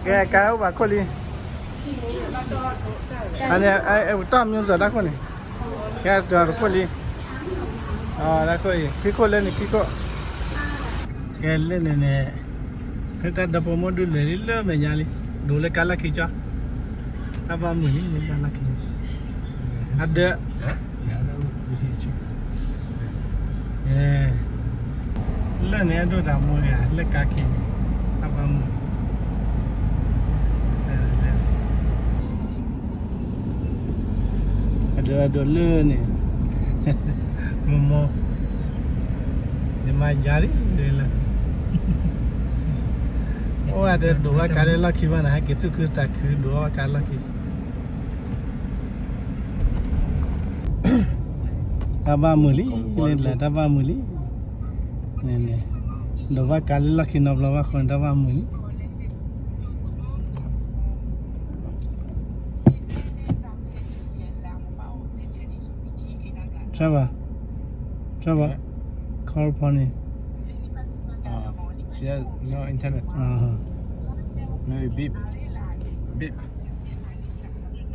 ကဲ ကဲအိၣ်ဘၣ်ခိၣ်လံ, အန့ၣ် အဲ အဲ တၢ်မၠိစၢၤတၢ်ခိၣ်န့ၣ်, ကဲ တၢ်တခိၣ်လံ, တၢ်ခိၣ်အံၤ ခံခိၣ်လၢန့ၣ်ခံခိၣ်, ကဲလၢန့ၣ်န့ၣ်, ဖဲတၢ်ဒီဖိမိၢ်ဒုးလဲၤလံလၢမဲာ်ညါလံ, ဒိးလၢကါလီၢ်ခံကၠီ, တၢ်ဘၣ်မုာ်လံလၢကါလီၢ်ခံ, အဒၢး လၢန့ၣ်အဒိၣ်တၢ်မိၢ်န့ၣ် လၢကါခံန့ၣ် တၢ်ဘၣ်မုာ်, အဒိၣ်အဒိၣ်လၢန့ၣ်, မိၢ်မိၢ်, ယမၤယၤလံလၢ, အိၣ်ဝဲဒီးဒိးဘၣ်ကါလၢလီၢ်ခံဘၣ်နၤ ဟဲက့ၤသူၣ်ခုသးခုဒိးဘၣ်ကါလီၢ်ခံ တၢ်ဘၣ်မုာ်လံ, လၢတၢ်ဘၣ်မုာ်လံ, န့ၣ်န့ၣ်, ဒိးဘၣ်ကါလၢလီၢ်ခံနီတဘျီဘၣ်ဃိန့ၣ် တၢ်ဘၣ်မုာ်လံ. ใช่ป่ะ ใช่ป่ะ call upon it. Uh, she has no internet. Uh-huh. Maybe beep. Beep.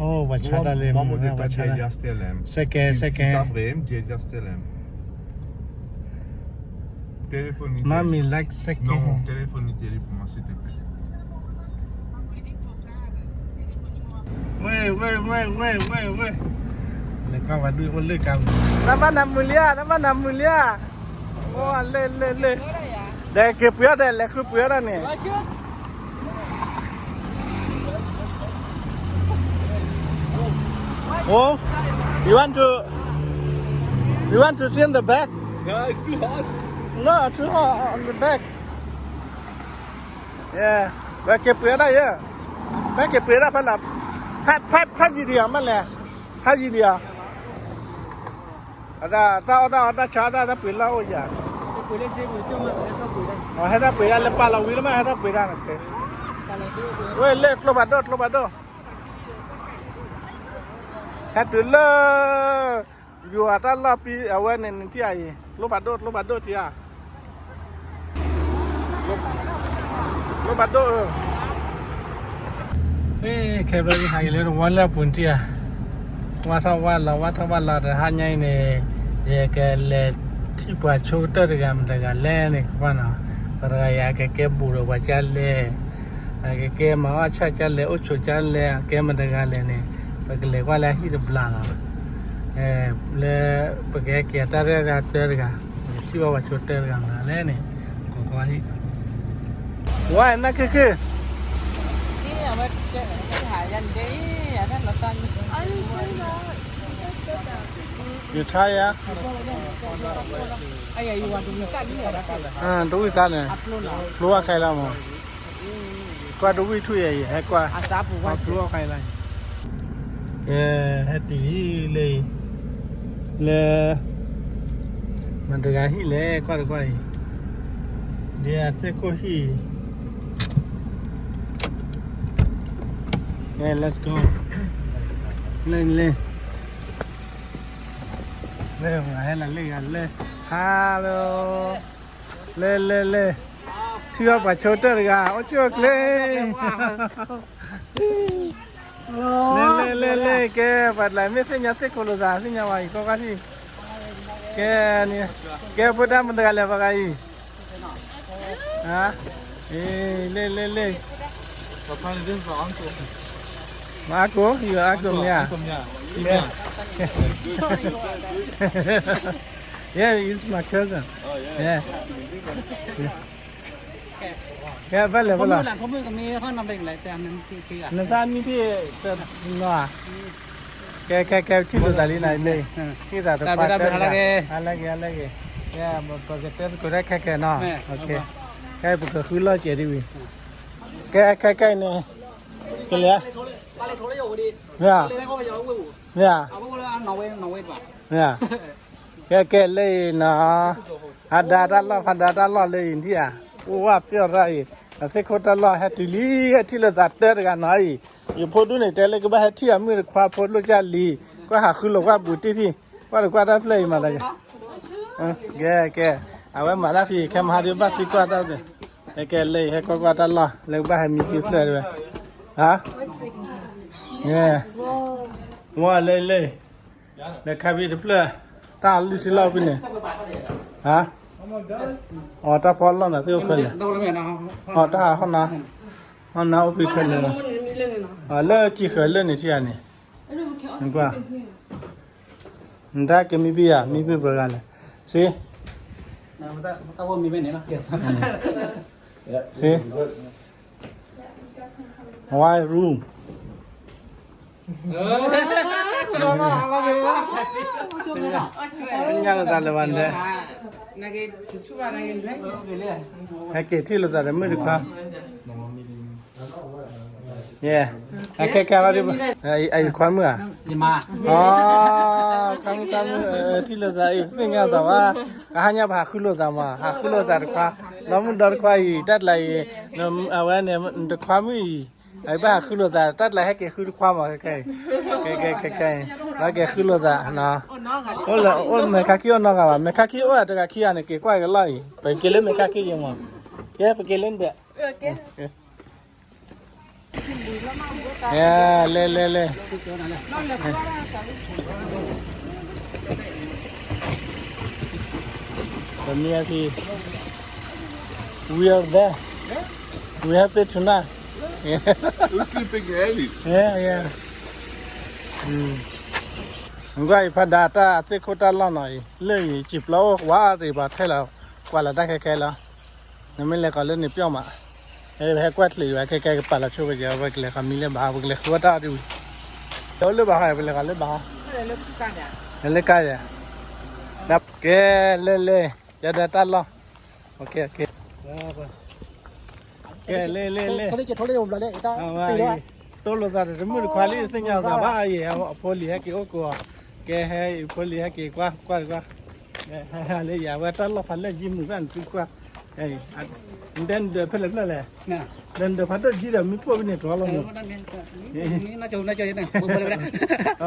Oh, ဝဲဆါတၢ်လၢ One more data, ဝဲဆါတၢ်, Jay just tell him. Second, second. Sabrem, Jay just tell him. Téléphone. Mommy like second. Non, téléphone, téléphone, s'il te plaît. Wait, wait, wait, wait, wait, wait. လဲၤကွၢ်ဝဲဒုးအိၣ်လၢကါမုၢ်, တၢ်ဘၣ်နၤမုာ်လံဧါ, တၢ်ဘၣ်နၤမုာ်လံဧါ, အိၣ်လၢလၢလၢ, ဒီးက့ၤပှ့ၤအီၣ်ဒီး လဲၤဃုပှ့ၤအီၣ်ဒီးန့ၣ်. Oh, you want to, you want to sit in the back? No, it's too hot. No, too hot on the back. Yeah, ဝဲက့ၤပှ့ၤဒၣ်ယဲ, ဝဲက့ၤပှ့ၤဒၣ်ဖဲလၢ, ဖဲ ဖဲ ဖဲယံၤဒံးဧါ မ့ၢ်လဲၣ်, ဖဲယံၤဒံးဧါ, အတၢ်အီၣ်တၢ်အီတၢ်ဆါတၢ် တၢ်ပှ့ၤလၢအိၣ်ယၤ, ဟဲထီၣ်ပှ့ၤဒၣ်လၢပာ်လီၤဝံၤလၢမ့ၢ်ဟဲထီၣ်ပှ့ၤဒၣ်န့ၣ်, ဝဲလၢကျိဖးဒိၣ် ကျိဖးဒိၣ်, ဟဲတုၤလၢ ယိၤအတၢ်လီၢ်ပံ အဝဲန့ၣ်နထံၣ်အံၤ ကျိဖးဒိၣ် ကျိဖးဒိၣ်ထံဧါ, ကျိဖးဒိၣ်ဧၢ, ခဲဘျီယဟးက့ၤလၢတဝီလၢအပူၤနထံၣ်ဧါ, ဝၢ်ထီၣ်ဝၢ်လီၤ ဝၢ်ထီၣ်ဝၢ်လီၤ တဟါညါအံၤန့ၣ်, ယကလဲၤထံၣ်ပှၤဆိကတၢၢ်တဂၤမတၤတဂၤလဲၣ်န့ၣ် ကွၢ်နီၤ, ပှၤတဂၤအံၤ အကကဲဘူးဒီးပှၤကလဲၣ် အကကဲမၤအီၣ်ဆၣ်ကလဲၣ် အိၣ်ဆိးကလဲၣ် အကဲမတၤတဂၤလဲၣ်န့ၣ်, ပကလဲၤကွၢ်လၢအဟံၣ်တဘျီလီၤ, လၢပကဟဲက့ၤအတၢ်ရဲၣ်တၢ်ကျဲၤတဂၤ, ထံၣ်ဘၣ်ပှၤဆိကတၢၢ်တဂၤမတၤလဲၣ်န့ၣ်, ကီကီဟံၣ်, ဝါနၢ်ခုၣ်ခုၣ်, ယထါယၤ, တဝံၣ်သးန့ၣ်, ဖျိအီၣ်ခဲလၢာ်မး, ကွၢ်တဝံၣ်ထူၣ်ယဲအံၤ ဟဲကွၢ်, ဖျိအီၣ်ခဲလၢာ်, ကဲ, ဟဲတုၤလံလၢအံၤ, လၢ မတၤတဂၤဟံၣ်လဲၣ် ကွၢ်တကွၢ်အံၤ, ဒ်အသ့ၣ်ခိၣ်ဟံၣ်အံၤ, ကဲ let's go, လၢ လၢ လၢ ဟဲလီၤလၢဂၤလၢ, hello, လၢ လၢ လၢ, ထံၣ်ဘၣ်ပှၤဆိကတၢၢ်တဂၤ အိၣ်ဆူၣ်အိၣ်ချ့, လၢ လၢ လၢ လၢ ကဲ, ပှၤတလးမ့ၢ်သ့ၣ်ညါသ့ၣ်ခိၣ်လိာ်သး သ့ၣ်ညါဝဲအံၤ ကွၢ်ကွၢ်ထံၣ်, ကဲ, ကဲ ဖိဒၣ်မတၤတဂၤလဲၣ် ပှၤဂၤအံၤ, အ့, လၢ လၢ လၢ, မအါကိၣ်, your အါကိၣ်မ့ၢ်ဧါ, yeah, it's my cousin, yeah, ကဲ, ဖဲလဲၣ်ဖဲလဲၣ်, နသးမံဖံၣ်, နီၤ, ကဲ ကဲ ကဲ ထံၣ်လိာ်သးလံနၤလံ, ဟံၣ်သးတခွါတဲတဂၤ, ဟါလၢဂ့ၤ ဟါလၢဂ့ၤ, ကဲ, ပကတဲသကိးတၢ်ခဲကဲနီၤ, ကဲ ပကဃုလီၢ်ကဲဒ်ဝံၤ, ကဲ ခဲ ခဲအံၤန့ၣ်, ကလဲၤ, မ့ၢ်ဧါ, မ့ၢ်ဧါ, မ့ၢ်ဧါ, ကဲ ကဲ လၢအံၤနီၤ, ဖးဒါတၢ်လီၢ် ဖးဒါတၢ်လီၢ်လၢအံၤဒံးဧါ, အိၣ်ဝဲပျီၢ်တၢ်အံၤ, အသ့ၣ်ခိၣ်တၢ်လီၢ် ဟဲတုၤလံ ဟဲထံၣ်လိာ်သးတၢတဂၤနီၤအံၤ, ယဖိဒိၣ်န့ၣ် တဲလၢကဘၣ်ဟဲထံၣ်အမုၣ်တခွါဖိလိာ်ကၢ်လံ, ကွၢ်ဟးဃုလိာ်ကွၢ်ဘူးတံၢ်ထံၣ်, ကွၢ်တကွၢ်တၢ်ဖျၢၣ်အံၤမၤသးကဲ, ကဲ ကဲ, အဝဲမၤတၢ်ဖံး ခဲမဟါဒ်ဘၣ်သံကွၢ်တၢ်, ကဲ လၢအံၤ ဟဲကွၢ်ကွၢ်တၢ်လီၢ် လၢကဘၣ်ဟဲမံသံဖျၢၣ်တဝဲ ဟါ, ဝါလဲလဲ, လဲခါဖံတဖျၢၣ်, တၢ်အလုၢ်ဆံလီၤဖဲန့ၣ်, ဟါ, အီ တၢ်ဖီလီၢ်နၤသ့ၣ်အိၣ်ခဲလၢာ်, အီ တၢ်ဟးဟီၣ်နၤ, ဟီၣ်နၤအိၣ်ဖဲခဲလၢာ်လီၤ, လၢစံၣ်ဃၢၤလၢန့ၣ်ထံၣ်ဧါန့ၣ်, နကွၢ် နတၢ်ကမံဖံယၤ မံဖံပှဲၤဂၤန့ၣ်, စ့, စ့, one room, ညါလီၤသးလၢၤဘၣ်န့ၣ်, ဟဲက့ၤထံၣ်လိာ်သးဒီးမုၣ်တခွါ ယဲ, အခဲကဲအီၤဒ်, အယခွါမုၣ်ဧါ, ခွါမုၣ်ခွါမုၣ်, ထံၣ်လိာ်သးအံၤ သ့ၣ်ညါသးဘၣ်, ကဟါညါပဟးဃုလိာ်သးမး ဟးဃုလိာ်သးတခွါ, ဒီမုၢ်ဒီတခွါအံၤ တၢ်တလးအံၤ, အဝဲန့ၣ် တခွါမုၣ်အံၤ, အဘၣ်ဟးဃုလိာ်သး တၢ်တလးဟဲက့ၤဃုတခွါမး ခဲခဲအံၤ, ခဲခဲအံၤ, ဘၣ်က့ၤဃုလိာ်သး, အိၣ်လၢအိၣ်မဲာ်ခါခံအိၣ်နီတဂၤဘၣ် မဲာ်ခါခံအိၣ်တဂၤခံဂၤန့ၣ် က့ၤကွၢ်က့ၤလီၤအံၤ ပက့ၤလၢမဲာ်ခါခံယဲမး, ကဲပက့ၤလၢနဒၢး လဲၤလဲၤလဲၤ, ပမ့ၢ်အဖံ, we are there, we have it tonight, နကွၢ်အံၤဖးဒၣ်တၢ်သ့ၣ်ခိၣ်တၢ်လီၢ်နီၤအံၤ လၢအံၤ စံၣ်ပျီအိၣ်ဝးတ့ၢ်ပှၤထဲလီၤ, ကွၢ်လီၤတၢ်ခဲခဲလီၤ, နမ့ၢ်လဲၤဃီၤလၢန့ၣ်ပျီမး, ဟဲကွၢ်ချ့ဝဲခဲခဲကပာ်လီၤဆိဝဲကဲ ပကလဲၤဃီၤမံလၢဘၣ်ဟီ ပကလဲၤဃုဝဲတၢ်အီၤဒ်ဝံၤ, တအိၣ်လၢဘၣ်ဟီ ပလဲၤဃီၤလၢဘၣ်ဟီ, လၢကါယၤ, ကဲလဲၤလဲၤ, ယဒီးတၢ်လီၢ်, ကဲလဲၤလဲၤလဲၤ, တိၢ်လိာ်သးဒီးတမုၣ်တခွါလံ သ့ၣ်ညါသးဘၣ်အံၤ အဖိလံၤဟဲက့ၤအိၣ်ကိး, ကဲဟဲအံၤဖိလံၤဟဲက့ၤကွၢ်ကွၢ်တကွၢ်, လၢယၤဝဲတၢ်လီၢ်ဖးလၢာ်ယံမုာ်ဘၣ်န့ၣ် သုကွၢ်, နဒၢးနဒၢးဖဲလဲၣ်ဖဲလဲၣ်လဲၣ်, ဒီးနဒၢးဖးဒိၣ်ကံဒီးမံဖှိၣ်ဖဲန့ၣ်တြီလီၤမ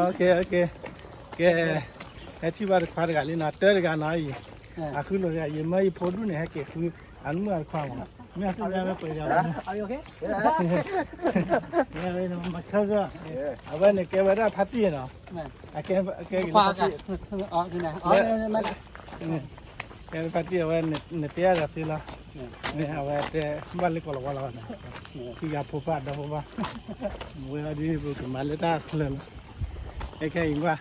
း, ကဲ, ဟဲထံၣ်ဘၣ်တခွါတဂၤလံနီၤ တၢတဂၤနီၤအံၤ, အဃုလိာ်တဂၤ ယမၢယဖိဒူၣ်န့ၣ် ဟဲက့ၤဃု အမုၣ်အတခွါမး, မ့ၢ်အသုညါဝဲပှဲၤယၤဘၣ်, မၤခၢၣ်စၢ်, အဝဲန့ၣ်ကဲဝဲဒၣ်ဖါတံၢ်နီၤ, အကဲကဲက့ၤလၢဖါတံၢ်, ကဲဖါတံၢ်အဝဲ နတဲအဂၤသ့လီၤ, မ့ၢ်အဝဲတဲဘၣ်လၢကီၢ်လီၤဝါလီၤဘၣ်နီၤ, ခံဂၤဖိဖၣ်ဒီဖိဖၣ်, ဝဲအီၤဒ်ပကမၤလၢတၢ်ချၢလီၤ, ခဲခဲအံၤကွၢ်,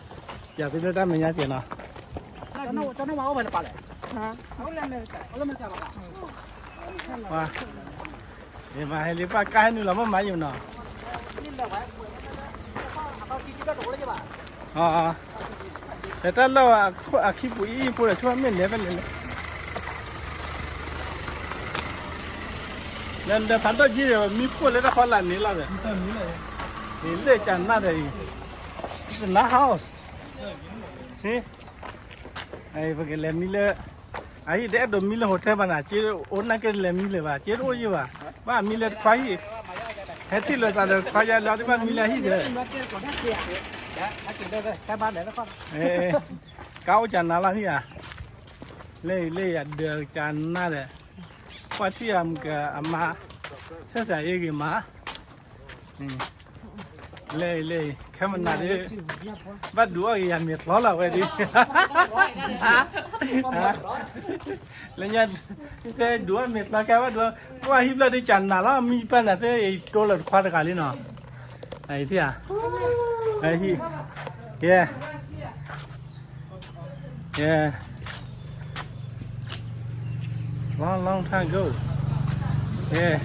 ယၤသုလၢတၢ်မဲာ်ညါကဲနီၤ မၤဟဲလံပၢ်ကါဟဲနုာ်လီၤ မ့ၢ်မၤဟဲလံပၢ်ကါဟဲနုာ်လီၤ မ့ၢ်မၤယုာ်နီၤ, တၢ်လီၢ်အခံပူၤအံၤဖိဒီး ဆိမ့ၢ်လဲၤဖဲလဲၣ်လဲၣ်, လၢနဒီးဖးဒိၣ်ကံဒီး မံဖှိၣ်လၢတၢ်ဖီလာ်န့ၣ်လီၤဒီး, လၢကနၣ်ဒီးအံၤ, it's a nice house, see, ပကလဲၤမံလၢ အဟံၣ်တအဲၣ်ဒိးမံလၢ hotel ဘၣ်နၤ, က့အိၣ်နာ်က့လဲၤမံလၢၤဘၣ်, က့တအိၣ်ယံာ်ဘၣ်, ဘၣ်မံလၢတခွါဟံၣ်, ဟဲထံၣ်လိာ်သးဒီးတခွါယါလီၤ ဒ်ဘၣ်မံလၢဟံၣ်ဒီး, ကါအိၣ်ကနၤလီၤဟံၣ်ဧါ, လၢလၢယဒၢးကနၣ်ဒီး, ကွၢ်ထံၣ်အမုၢ်ကအမါ, ဆဲးစးအ့ဂ့ၤမး လဲၤလဲၤ ခဲမနၤဒ်, ဘၣ်ဒုးအီၣ်ဂ့ၤယၤမ့ၤချီလီၤဝဲဒ်, လၢညါ, တဲဒုးအီၣ်မ့ၤချီကဲဘၣ်ဒုး, ကွၢ်ဟံၣ်ဖျၢၣ်ဒ်ကနၤလီၤ မံပၢ်နၤသ့ၣ် ယတိလၢတခွါတဂၤလံနီၤ, အံၤထံၣ်ဧါ, ဟံၣ်, ယဲ Yeah. Long, long time ago. Yeah.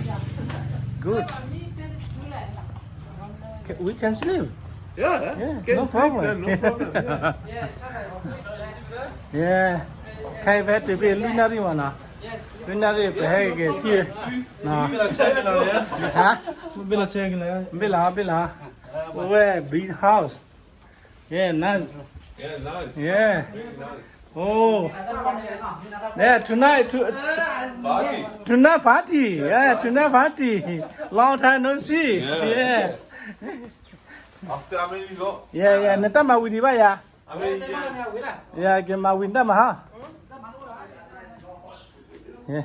Good. Ca- We can sleep. Yeah, yeah, can no sleep, problem. Yeah, no problem. Yeah. Yeah. ခဲအံၤဖဲတုၤဖဲလွံၢ်နၣ်ရံၣ်မးနီၤ. လွံၢ်နၣ်ရံၣ် ပဟဲက့ၤထံၣ်နီၤ. ဟါ? ဘ့ၣ်လီၤ, ဘ့ၣ်လီၤ. Where big house? Yeah, nice. Yeah, nice. Yeah. Very nice. Oh. Yeah, tonight, to, Party. Tonight party. Yeah, tonight party. Long time no see. Yeah. Yeah. After how many long? Yeah, yeah. နတၢ်မၤဝံၤဒံးဘၣ်ယၤ. How many years? Yeah, ကမၤဝံၤနတၢ်မၤဟါ. Yeah.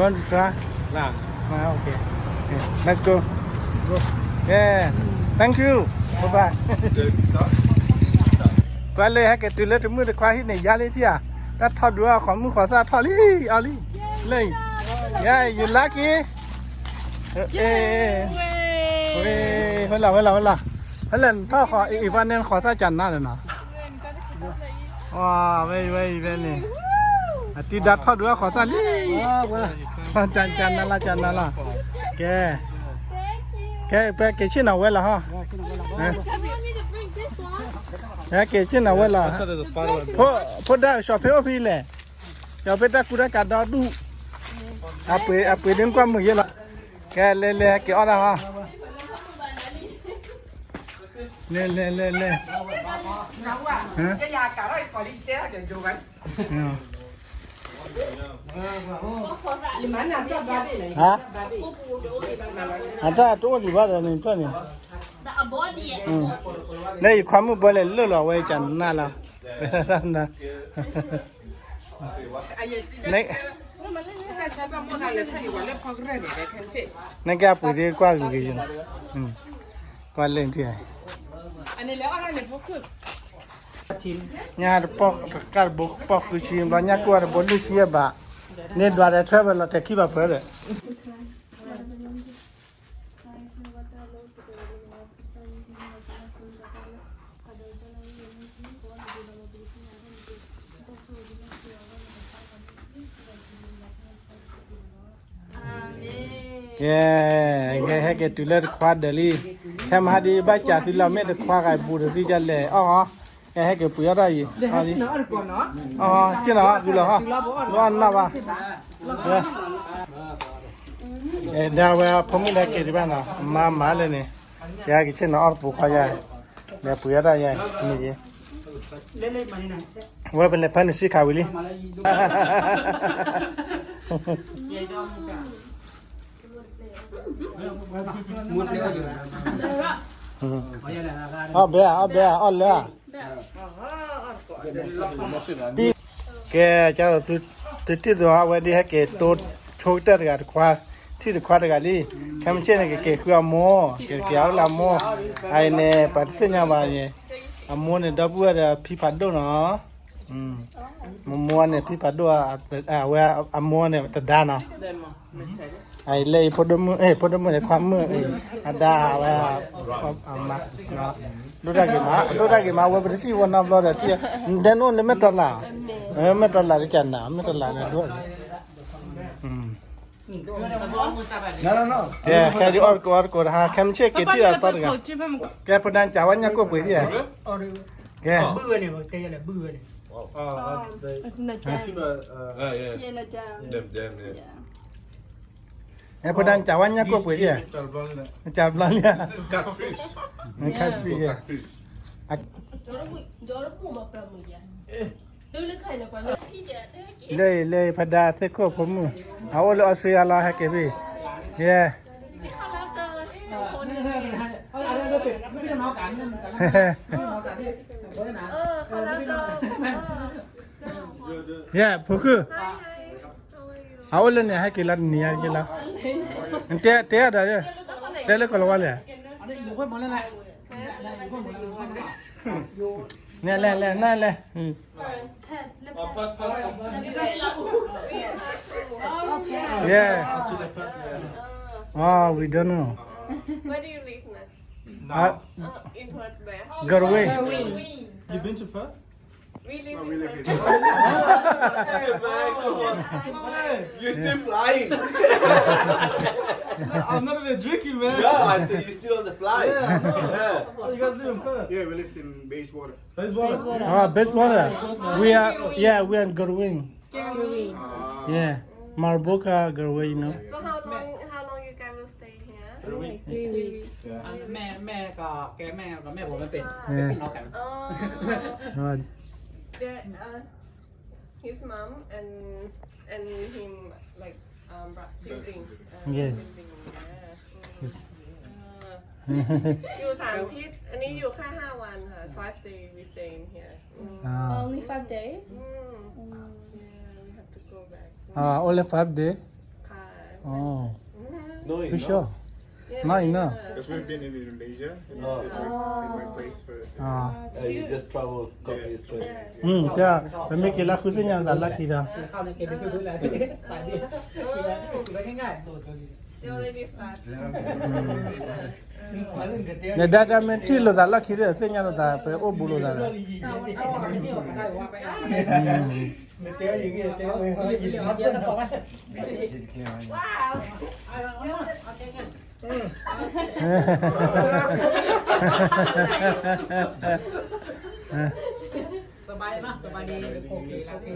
want to try? Nah. Ah, okay. Okay. Let's go. Go. Yeah. Thank you. Bye bye. ကွၢ်လၢဟဲက့ၤတုၤလၢတမုၣ်တခွါဟံၣ်န့ၣ် ယါလံထံၣ်ဧါ, တၢ်ထီၣ်ဒုးအီၣ်ဃီမုၣ်ဃီသၣ်ထီၣ်လံ, အီၣ်လံ, လၢ, yeah, you lucky. ဝဲလီၤ ဝဲလီၤ ဝဲလီၤ, ဖဲလဲၣ်နထီၣ်ဃီအံၤ ပှၤန့ၣ်ဃီသၣ်ကနါဒီးနီၤ, ဝဲအံၤ ဝဲအံၤ ဖဲန့ၣ်, အတံၤဒါထီၣ်ဒုးအီၣ်ဃီသၣ်လံ, ကနါလီၤ ကနါလီၤ, ကဲ, ကဲ ပက့ၤဆ့ၣ်နီၤဝဲလီၤဟီ, ပက့ၤဆ့ၣ်နီၤဝဲလီၤ, ဖိဒၣ် shopping အိၣ်ဖဲလဲၣ်, ယီၤဖဲတၢ်ကူတၢ်ကးဒီဒူၣ်, အပှ့ၤ အပှ့ၤဒ်ကွၢ်မုာ်ယဲလီၤ, ကဲ လဲၤလဲၤ က့ၤအီၣ်တၢ်ဟီ, လဲၤလဲၤလဲၤလဲၤ, ဟါ, အတၢ်တအိၣ်လံဘၣ်ဒီးန့ၣ်ဖျၢၣ်န့ၣ်, လၢယခွါမုၣ်ပၢလဲၤလၢာ်လီၤ အဝဲကနၣ်လီၤ, နကဲအပှ့ၤဒ်ကွၢ်ဂ့ၤဂ့ၤယၤ, ကွၢ်လၢထံၣ်, ညၣ်တပီၢ်တကၢ်တဘိပီၢ်ဃုဆံဘျီ ညၣ်ကိၢ်တဘိလွံၢ်ဆံယဲၢ်ဘး, န့ၢ်ဒွးဒီး travel လီၤတဲာ်ခံဘၣ်ဖၢဒီး ကဲ, ဟဲက့ၤတုၤလၢတခွါဒၢးလံ, ခဲမဟါဒ်ဘၣ်စးသုလီၤ မ့ၢ်တခွါဂၤဘူးတသံဒ်လဲၣ်, အီၣ်အီၣ်, ဟဲက့ၤပှ့ၤအီၣ်တၢ်အံၤ, အီၣ်, က့ၤနီၤ ဒုးလီၤဟီ, လီၤအနၢ်ဘၣ်, ဒ်ဝဲဖိမုၣ်လၢက့ၤဒံးဘၣ်နီၤ မါမၤလဲၣ်န့ၣ်, ယကဆ့ၣ်နီၤအီၣ်တပူၤခွါယၤ, လဲၤပှ့ၤအီၣ်တၢ်ယၤ, မ့ၢ်ယဲ ဝဲပလဲၤဖဲနုၤစံခးဝံၤလံ, အီၣ်ဘဲဧါ, အီၣ်ဘဲဧါ, အီၣ်လၢဧါ, ကဲ, သုတံၢ်သီဝဲဒ်ဟဲက့ၤတိဆိကတၢၢ်တဂၤတခွါ, ထံၣ်တခွါတဂၤလံ, ခဲမုၢ်ဆ့ၣ်န့ၣ် ကက့ၤဃုအမိၢ်, ကက့ၤအီၣ်လၢအမိၢ်, အအံၤန့ၣ် ပှၤတသ့ၣ်ညါဘၣ်န့ၣ်, အမိၢ်န့ၣ် ဒီပုၢ်ဝဲၢ်ဒီးဖံဖးဒိၣ်နီၤ, မိၢ်မိၢ်န့ၣ် ဖံဖးဒိၣ်, အဝဲအမိၢ်န့ၣ် တဒါနီၤ အအံၤလၢအံၤ ဖိဒိၣ်မုၣ်, ဖိဒိၣ်မုၣ်န့ၣ် ခွါမုၣ်အံၤ, အဒါဝဲ, အမါ, ဒိၣ်တၢ်ဂ့ၤမး, ဒိၣ်တၢ်ဂ့ၤမး, အဝဲပတထံၣ်ဝဲနီတဘျီဒီး ထံၣ်, ဒဲနိၣ်န့ၣ် မ့ၢ်တလး, မ့ၢ်တလးန့ၣ်ဒိၣ်, ကဲ, ခဲဒုးအီၣ်တကိးအီၣ်တကိးတဟါ, ခဲမုၢ်ဆ့ၣ်က့ၤထံၣ်ဒီးသီတဂၤ, ကဲ ဖိဒၣ်စးဝဲညၣ်ကိၢ်ပှ့ၤဒံးဧါ, ကဲ အဲ ဖိဒၣ်စးဝဲညၣ်ကိၢ်ပှ့ၤဒံးဧါ, catfish, catfish, လၢ လၢ ဖါဒၣ်သ့ၣ်ခိၣ်ဖိမုၣ်, အအိၣ်လၢအီစထြ့လယါလီၤ ဟဲက့ၤဖဲ, ယဲ, ယဲ ဖိခုၣ်, အအိၣ်လၢန့ၣ် ဟဲက့ၤလီၤတနံၤညါက့ၤလီၤ, တဲ တဲဒီး, တဲလၢကီၢ်လီၤဝါလဲၣ်, နဲလဲၣ်လဲၣ်နဲလဲၣ်, yeah, oh we don't know, Where do you live now? Now? Uh, in Perth where? Galway. You've been to Perth? We live in Perth. Hey, man, come on. You're still flying. No, I'm not even drinking, man. Yeah, I said you're still on the flight. Yeah, I'm still. Yeah. Oh, you guys live in Perth? Yeah, we live in Bayswater. Bayswater. Ah, Bayswater. We are, yeah, we are in Goodwin. Goodwin. Yeah, Mirrabooka, Goodwin, you know. So how long, how long you guys will stay here? Three weeks. Three weeks. Yeah. แม่ แม่ก็ แก แม่กับแม่ผมมันเป็น เป็นพี่น้องกัน. Oh. The, uh, his mom and, and him, like, um, bro-, sibling. Uh, yeah. Sibling, yeah. Mm. Uh, อยู่สามอาทิตย์ อันนี้อยู่แค่ห้าวันค่ะ five days we staying here. Mm. Ah. Only five days? Mm. Mm. Yeah, we have to go back. Ah, only five days? ค่ะ. Oh. Mm-hmm. No, too short. Yeah, not enough. Because we've been in Indonesia, and we did work, did work place first. Ah. Uh, you just travel company straight. Yes. อืม จ้ะ ပမ့ၢ်က့ၤလၢဃုသ့ၣ်ညါသးလၢခံဒီး They already start. နဒါတၢ်မ့ၢ်ထံၣ်လိာ်သးလၢခံဒီး သ့ၣ်ညါလိာ်သး ပအိၣ်ဘူးလိာ်သးဒီး Wow. สบายเนาะ สบายดี โอเค โอเค